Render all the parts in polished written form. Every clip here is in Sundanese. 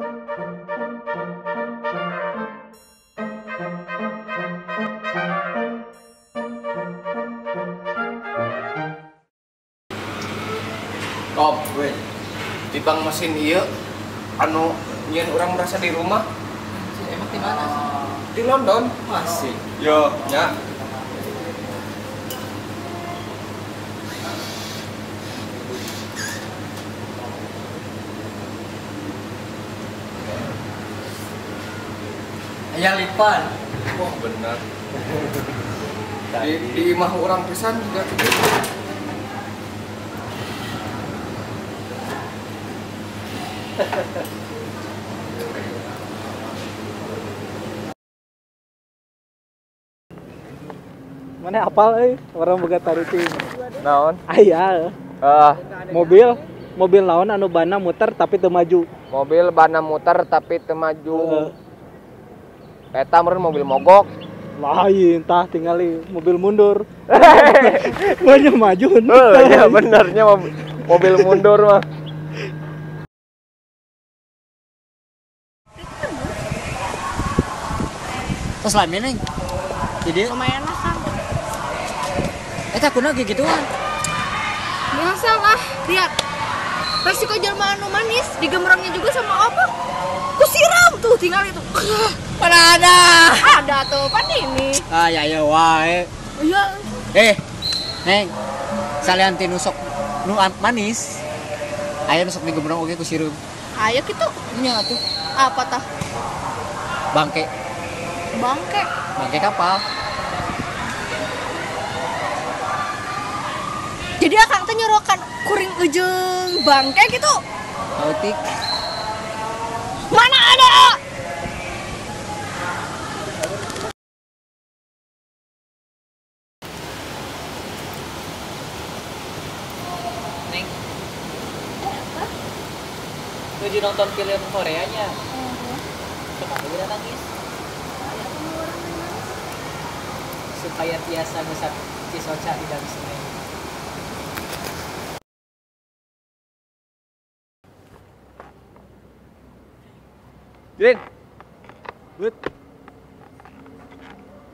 Top, weh. Tibang mesin ieu anu nyieun urang merasa di rumah. Emang di mana sih? Di London. Masih. Yo, ya. Aya lipan. Wah, benar. Di imah urang pisan juga gitu. Mana apal euy orang boga taruti. Naon? Aya. Mobil naon anu bana muter tapi teu maju. Mobil bana muter tapi teu maju. Eta meureun mobil mogok. Lain tah tingali mobil mundur. Banyak maju. Heuh, ya benernya mobil mundur mah. Terus lami neng. Jadi lumayan lah Kang. Eta kunaon gituan? Biasa lah, lihat. Resiko jelma anu manis digemrongnya juga sama apa? Ku siram tuh tinggal itu. Mana ada? Ada tuh, pan ini. Ah ya ya wae. Iya. Neng. Salian ti nu sok nu manis. Aya nu sok digemrong oge ku sireum. Aya kitu. Nya atuh. Apa tah? Bangke. Bangke. Bangke kapal. Jadi akang teh nyorokan kuring ujung bangke gitu. Kautik. Mana ada? Neng. Apa? Nuju nonton film Koreanya. Kenapa udah nangis? Supaya biasa ngusap cisoca di dalam sungai. Jin. Good.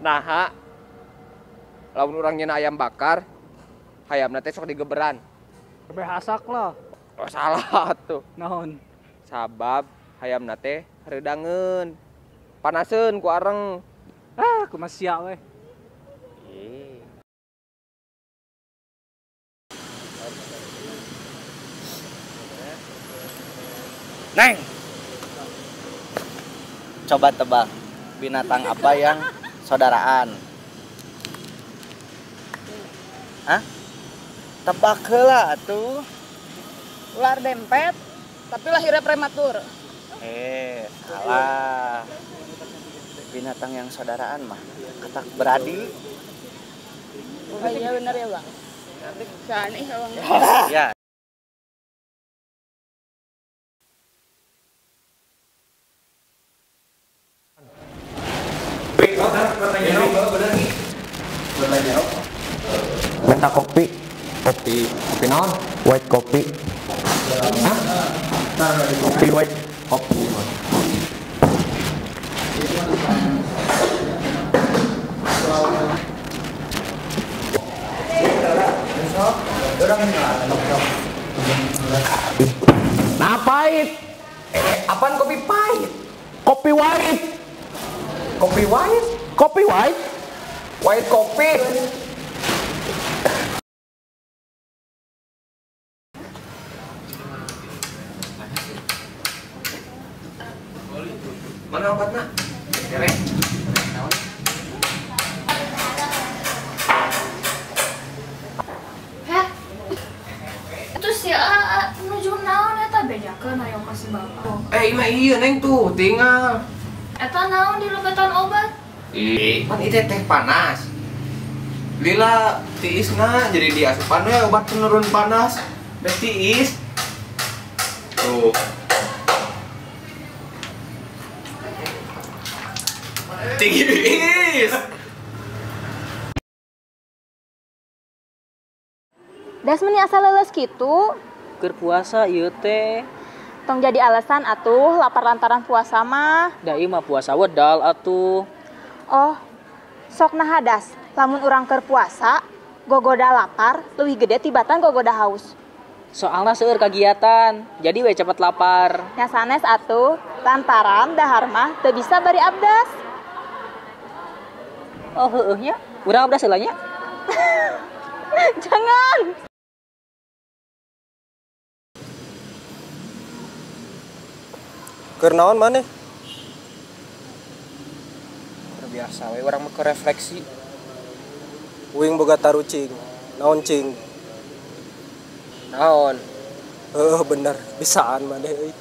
Naha. Lamun urang nyeuna ayam bakar, hayamna teh sok digeberan. Kabeh asak lah. Oh salah tuh. Naon? Sabab hayamna teh haredangeun. Panaseun ku areng. Ah, kumaha sia we. Neng. Coba tebak binatang apa yang saudaraan? Hah? Tebak heula atuh. Ular dempet, tapi lahirnya prematur. Salah. Binatang yang saudaraan mah katak beradik. Oh iya benar ya, Bang. Sani Bang. Ya. Minta kopi. Kopi naon? White kopi. Hah? Kopi white kopi. Nah pahit. Apaan kopi pahit? Kopi white. Kopi white? Kopi white? White kopi. Mana obatnya? Kere. Heh. Itu si A menuju naon eta bejakeun ayo kasih bapak. Imah iya neng tuh tinggal. Eta naon di lebetan obat? Ih, pan itu teh panas. Lila tiisna jadi diasupan we obat penurun panas. Beh tiis. Tuh. Tiis. Das meni asa leuleus kitu. Keur puasa ieu teh. Tong jadi alasan atuh lapar lantaran puasa mah. Da ieu mah puasa wedal atuh. Oh, sok nah hadas. Lamun urang keur puasa, gogoda lapar leuwih gede tibatan gogoda haus. Soalna seueur kagiatan, jadi we cepet lapar. Nya sanes atuh, lantaran dahar mah teu bisa bari abdas. Oh heueuh nya, urang abdas heula nya. Jangan. Keur naon maneh? Keur biasa we urang mah keur refleksi. Uing boga tarucing. Naon cing? Naon? Heueuh bener, bisaan maneh euy.